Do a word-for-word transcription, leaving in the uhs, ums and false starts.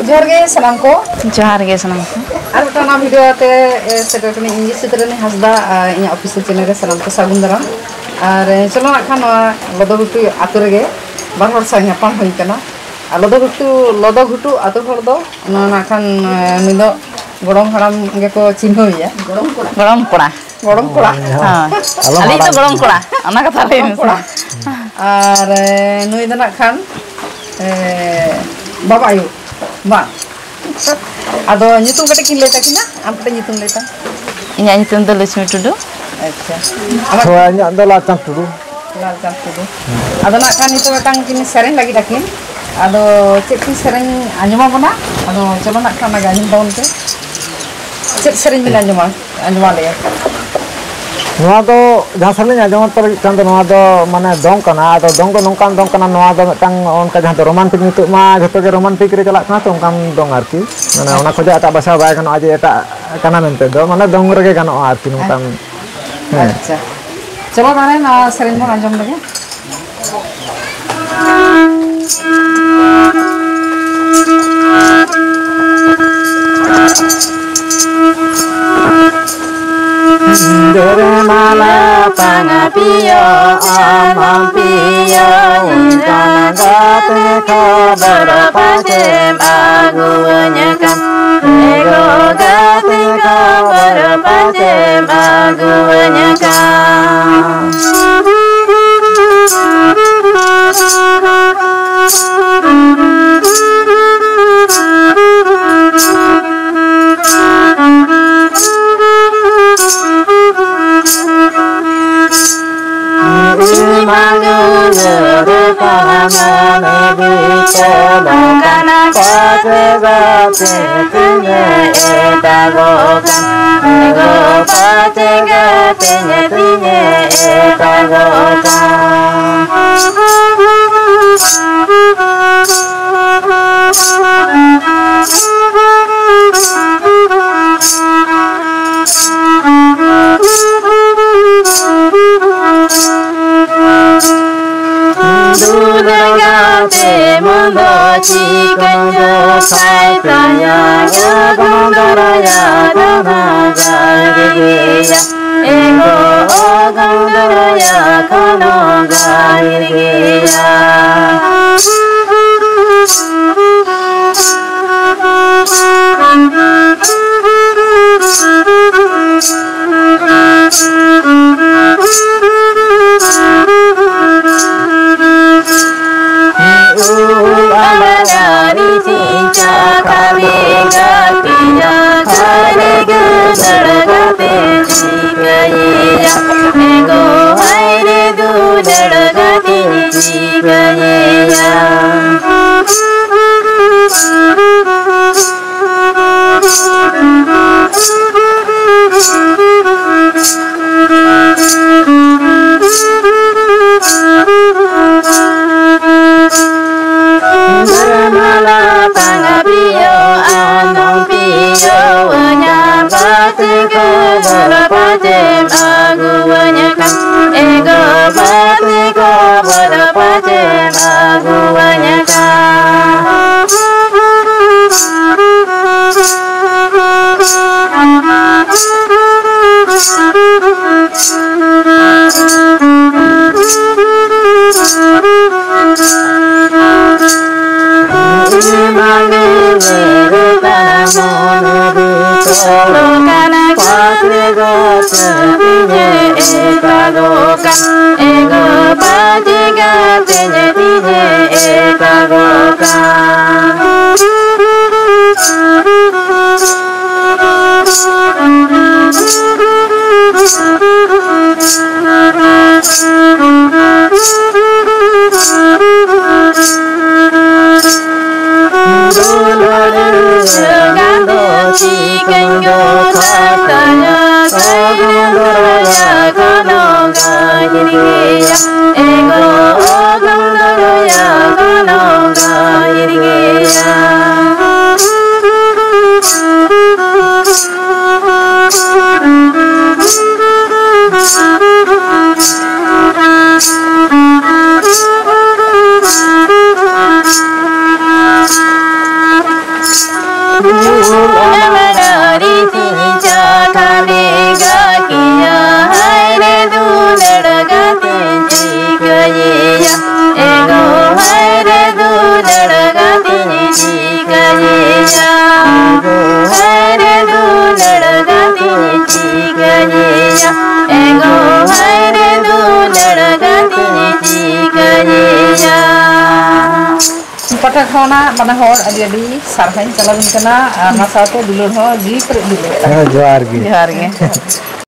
ᱡᱚᱦᱟᱨ ᱜᱮ ᱥᱟᱱᱟᱢ ᱠᱚ᱾ ᱡᱚᱦᱟᱨ ᱜᱮ ᱥᱟᱱᱟᱢ ᱠᱚ᱾ ᱟᱨ ᱢᱤᱫᱴᱟᱝ ᱱᱟᱣᱟ ᱵᱷᱤᱰᱤᱭᱳ ᱟᱛᱮ, ᱮ, ᱥᱮᱴᱮᱨ ᱠᱟᱹᱱᱟᱹᱧ ᱤᱧ ᱜᱮ ᱥᱤᱛᱨᱟᱹᱱᱤ ᱦᱟᱸᱥᱫᱟ, ᱟᱨ ᱤᱧᱟᱹᱜ ᱚᱯᱷᱤᱥᱤᱭᱟᱞ ᱪᱮᱱᱮᱞ ᱨᱮ ᱥᱟᱱᱟᱢ ᱠᱚ ᱥᱟᱹᱜᱩᱱ ᱫᱟᱨᱟᱢ᱾ ᱟᱨ, ᱮ, ᱪᱚᱞᱚ ᱱᱟᱜ ᱠᱷᱟᱱ ᱱᱚᱣᱟ ᱞᱚᱫᱚ ᱜᱷᱩᱴᱩ ᱟᱛᱳ ᱨᱮᱜᱮ ᱵᱟᱨ ᱦᱚᱲ ᱥᱟᱶ ᱧᱟᱯᱟᱢ ᱦᱩᱭ ᱠᱟᱱᱟ᱾ ᱟᱨ ᱞᱚᱫᱚ ᱜᱷᱩᱴᱩ, ᱞᱚᱫᱚ ᱜᱷᱩᱴᱩ ᱟᱛᱳ ᱦᱚᱲ ᱫᱚ ᱱᱚᱣᱟ ᱱᱟᱜ ᱠᱷᱟᱱ, ᱮ, ᱱᱩᱭ ᱫᱚ ᱜᱚᱲᱚᱢ ᱦᱟᱲᱟᱢ ᱜᱮᱠᱚ ᱪᱤᱱᱦᱟᱹᱣᱮᱭᱟ᱾ ᱜᱚᱲᱚᱢ ᱠᱚᱲᱟ᱾ ᱜᱚᱲᱚᱢ ᱠᱚᱲᱟ᱾ ᱜᱚᱲᱚᱢ ᱠᱚᱲᱟ᱾ ᱦᱳᱭ᱾ ᱟᱞᱚᱢ ᱟᱹᱞᱤᱧ ᱫᱚ ᱟᱲᱟᱜ ᱜᱚᱲᱚᱢ ᱠᱚᱲᱟ, ᱚᱱᱟ ᱠᱟᱛᱷᱟ ᱞᱟᱹᱭ ᱜᱚᱲᱚᱢ ᱢᱮᱥᱮ᱾ ᱠᱚᱲᱟ᱾ ᱟᱨ, ᱮ, ᱱᱩᱭ ᱫᱚ ᱱᱟᱜ ᱠᱷᱟᱱ, ᱮ, ᱵᱟᱵᱟ ᱟᱭᱳ᱾ ᱵᱟᱝ᱾ ᱟᱫᱚ ᱧᱩᱛᱩᱢ ᱠᱟᱹᱴᱤᱡ ᱠᱤᱱ ᱞᱟᱹᱭ ᱛᱟᱹᱠᱤᱱᱟ, ᱟᱢ ᱠᱟᱹᱴᱤᱡ ᱧᱩᱛᱩᱢ ᱞᱟᱹᱭ ᱛᱟᱢ᱾ ᱤᱧᱟᱹᱜ ᱧᱩᱛᱩᱢ ᱫᱚ ᱞᱚᱪᱷᱢᱤ ᱴᱩᱰᱩ᱾ ᱟᱪᱪᱷᱟ᱾ ᱟᱢᱟᱜ? ᱦᱳᱭ, ᱤᱧᱟᱹᱜ ᱫᱚ ᱞᱟᱞᱪᱟᱸᱫᱽ ᱴᱩᱰᱩ᱾ ᱞᱟᱞᱪᱟᱸᱫᱽ ᱴᱩᱰᱩ᱾ ᱟᱫᱚ ᱱᱟᱜ ᱠᱷᱟᱱ ᱱᱤᱛᱚᱜ ᱢᱤᱫᱴᱟᱝ ᱠᱤᱱ ᱥᱮᱨᱮᱧ ᱞᱟᱹᱜᱤᱫ ᱟᱹᱠᱤᱱ᱾ ᱟᱫᱚ ᱪᱮᱫ ᱠᱤᱱ ᱥᱮᱨᱮᱧ ᱟᱸᱡᱚᱢ ᱟᱵᱚᱱᱟ? ᱟᱫᱚ ᱪᱚᱞᱚ ᱱᱟᱜ ᱠᱷᱟᱱ ᱚᱱᱟᱜᱮ ᱟᱸᱡᱚᱢ ᱛᱟᱵᱚᱱ ᱯᱮ᱾ ᱪᱮᱫ ᱥᱮᱨᱮᱧ ᱵᱤᱱ ᱟᱸᱡᱚᱢᱟ, ᱟᱸᱡᱚᱢ ᱟᱞᱮᱭᱟ? ᱱᱚᱣᱟ ᱫᱚ ᱡᱟᱦᱟᱸ ᱥᱮᱨᱮᱧ ᱟᱸᱡᱚᱢ ᱦᱟᱛᱟᱲ ᱞᱟᱹᱜᱤᱫ ᱠᱟᱱ ᱫᱚ, ᱱᱚᱣᱟ ᱫᱚ ᱢᱟᱱᱮ ᱫᱚᱝ ᱠᱟᱱᱟ᱾ ᱟᱫᱚ ᱫᱚᱝ ᱫᱚ ᱱᱚᱝᱠᱟᱱ ᱫᱚᱝ ᱠᱟᱱᱟ, ᱱᱚᱣᱟ ᱫᱚ ᱢᱤᱫᱴᱟᱝ ᱚᱱᱠᱟ ᱡᱟᱦᱟᱸ ᱫᱚ ᱨᱳᱢᱟᱱᱴᱤᱠ, ᱱᱤᱛᱚᱜ ᱢᱟ ᱡᱷᱚᱛᱚ ᱜᱮ ᱨᱳᱢᱟᱱᱴᱤᱠ ᱨᱮ ᱪᱟᱞᱟᱜ ᱠᱟᱱᱟ ᱛᱚ, ᱚᱱᱠᱟᱱ ᱫᱚᱝ ᱟᱨᱠᱤ᱾ ᱢᱟᱱᱮ ᱚᱱᱟ ᱟᱪᱪᱷᱟ᱾ ᱠᱷᱚᱡᱟᱜ ᱮᱴᱟᱜ ᱵᱷᱟᱥᱟ ᱵᱟᱭ ᱜᱟᱱᱚᱜᱼᱟ ᱡᱮ ᱮᱴᱟᱜ ᱠᱟᱱᱟ ᱢᱮᱱᱛᱮ ᱫᱚ, ᱢᱟᱱᱮ ᱫᱚᱝ ᱨᱮᱜᱮ ᱜᱟᱱᱚᱜᱼᱟ ᱟᱨᱠᱤ ᱱᱚᱝᱠᱟᱱ᱾ ᱦᱮᱸ᱾ ᱟᱪᱪᱷᱟ, ᱪᱚᱞᱚ ᱛᱟᱦᱞᱮ ᱱᱚᱣᱟ ᱥᱮᱨᱮᱧ ᱵᱚᱱ ᱟᱸᱡᱚᱢ ᱞᱮᱜᱮ᱾ ᱫᱮᱨᱮᱢᱟᱞᱟ ᱯᱟᱝᱟ ᱯᱤᱭᱳ, ᱟᱢᱟᱢ ᱯᱤᱭᱳ, ᱤᱧ ᱨᱟᱱ ᱜᱟᱛᱮ ᱠᱷᱚᱵᱚᱨ ᱯᱟᱪᱮᱢ ᱟᱹᱜᱩᱣᱟᱹᱧ ᱠᱟᱱ᱾ ᱮ ᱜᱚ ᱜᱟᱛᱮ ᱠᱷᱚᱵᱚᱨ ᱯᱟᱪᱮᱢ ᱟᱹᱜᱩᱣᱟᱹᱧ ᱠᱟᱱ᱾ ᱤᱧ ᱢᱟ ᱜᱟᱹᱣᱞᱟᱹ ᱨᱮ ᱛᱟᱦᱮᱸ ᱢᱟᱱᱮ ᱵᱤᱪᱟᱹᱞᱚᱜ ᱠᱟᱱᱟ, ᱯᱟᱪᱮ ᱜᱟᱛᱮ ᱛᱤᱧᱮ ᱮᱴᱟᱜᱚᱜ ᱠᱟᱱ, ᱜᱚ ᱯᱟᱪᱮ ᱜᱟᱛᱮ ᱛᱤᱧᱮ ᱮᱴᱟᱜᱚᱜ ᱠᱟᱱ᱾ ᱫᱩᱞᱟᱹᱲ ᱜᱟᱛᱮ ᱢᱟ ᱫᱚ ᱪᱤᱠᱟᱹᱧ ᱜᱚᱸᱥᱟᱭ ᱛᱟᱭᱟ, ᱮ ᱜᱚᱸᱫᱚᱨᱚᱭᱟ ᱫᱚᱱᱟ ᱜᱟᱲ ᱜᱮᱭᱟ, ᱮ ᱜᱚ ᱜᱚᱸᱫᱚᱨᱚᱭᱟ ᱠᱚᱱᱚ ᱜᱟᱲ ᱜᱮᱭᱟ᱾ ᱩᱞ ᱟᱢᱲᱟ ᱫᱟᱨᱮ ᱪᱤᱱᱪᱟ ᱠᱟᱹᱢᱤ ᱜᱟᱛᱮᱭᱟ, ᱠᱷᱟᱹᱞᱤ ᱜᱟᱹᱫᱟᱹᱲ ᱜᱟᱛᱮ ᱪᱤᱠᱟᱹᱭᱮᱭᱟ, ᱮᱜᱳ ᱦᱟᱭ ᱨᱮ ᱫᱩᱞᱟᱹᱲ ᱜᱟᱛᱮ ᱪᱤᱠᱟᱹᱭᱮᱭᱟ᱾ ᱢᱟᱞᱟ ᱛᱟᱝ ᱯᱤᱭᱳ ᱟᱱᱚᱢ ᱯᱤᱭᱳ ᱟᱹᱧᱟ, ᱵᱟᱛᱤ ᱠᱚ ᱵᱚᱨᱚ ᱯᱟᱪᱮᱢ ᱟᱹᱜᱩᱣᱟᱹᱧ ᱠᱟᱱ, ᱮᱜᱳ ᱵᱟᱛᱤ ᱠᱚ ᱵᱚᱨᱚ ᱯᱟᱪᱮᱢ ᱟᱹᱜᱩᱣᱟᱹᱧ ᱠᱟᱱ᱾ ᱫᱩᱞᱟᱹᱲ ᱨᱤᱧ ᱪᱟᱠᱷᱟᱱᱮ ᱜᱟᱹᱠᱤᱭᱟ, ᱦᱟᱭ ᱨᱮ ᱫᱩᱞᱟᱹᱲ ᱜᱟᱛᱮᱧ ᱪᱤᱠᱟᱹᱭᱮᱭᱟ᱾ ᱮᱜᱳ ᱦᱟᱭ ᱨᱮ ᱫᱩᱞᱟᱹᱲ ᱜᱟᱛᱮᱧ ᱪᱤᱠᱟᱹᱭᱮᱭᱟ᱾ ᱦᱟᱭ ᱨᱮ ᱫᱩᱞᱟᱹᱲ ᱜᱟᱛᱮᱧ ᱪᱤᱠᱟᱹᱭᱮᱭᱟ᱾ ᱮᱜᱳ ᱦᱟᱭ ᱨᱮ ᱫᱩᱞᱟᱹᱲ ᱜᱟᱛᱮᱧ ᱪᱤᱠᱟᱹᱭᱮᱭᱟ᱾ ᱯᱟᱦᱴᱟ ᱠᱷᱚᱱᱟᱜ ᱵᱟᱱᱟ ᱦᱚᱲ ᱟᱹᱰᱤ ᱟᱹᱰᱤ ᱥᱟᱨᱦᱟᱣᱤᱧ ᱪᱟᱞᱟᱵᱤᱱ ᱠᱟᱱᱟ᱾ ᱟᱨ ᱚᱱᱟ ᱥᱟᱶᱛᱮ ᱫᱩᱞᱟᱹᱲ ᱦᱚᱸ ᱡᱤᱣᱤ ᱯᱮᱨᱮᱡ ᱫᱩᱞᱟᱹᱲ᱾ ᱦᱮᱸ, ᱡᱚᱦᱟᱨ ᱜᱮ᱾ ᱡᱚᱦᱟᱨ ᱜᱮ᱾